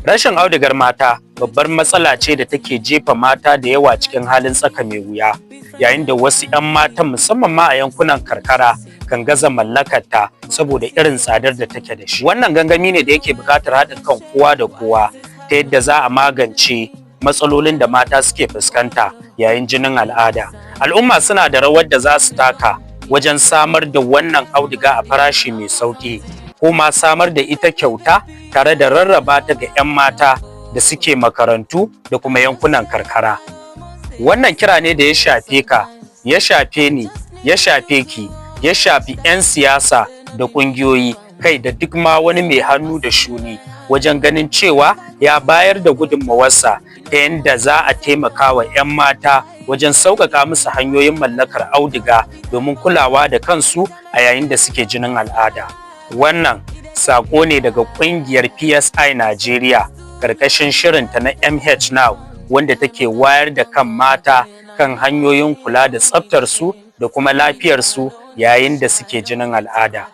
Rashin audigar mata babbar matsala ce da take jefa mata da yawa cikin halin tsaka mai wuya, yayin da wasu 'yan matan, musamman ma a yankunan karkara, kan gaza mallakarta saboda irin tsadar da take da shi. Wannan gangami ne da yake buƙatar haɗin kan kowa da kowa ta yadda za a magance matsalolin da mata suke fuskanta yayin jinin al'ada. Al'umma suna da rawar da za su taka wajen samar da wannan auduga a farashi mai sauƙi, ko ma samar da ita kyauta tare da rarraba ta ga 'yan mata da suke makarantu da kuma yankunan karkara. Wannan kira ne da ya shafe ka, ya shafe ni, ya shafe ki, ya shafi 'yan siyasa da ƙungiyoyi, kai da duk ma wani mai hannu da shuni, wajen ganin cewa ya bayar da gudunmawarsa ta yadda za a taimaka wa 'yan mata wajen sauƙaƙa musu hanyoyin mallakar auduga domin kulawa da kansu a yayin da suke jinin al'ada. Wannan saƙo ne daga ƙungiyar PSI Najeriya ƙarƙashin shirinta na MH Now, wanda take wayar da kan mata kan hanyoyin kula da tsaftarsu da kuma lafiyarsu yayin da suke jinin al'ada.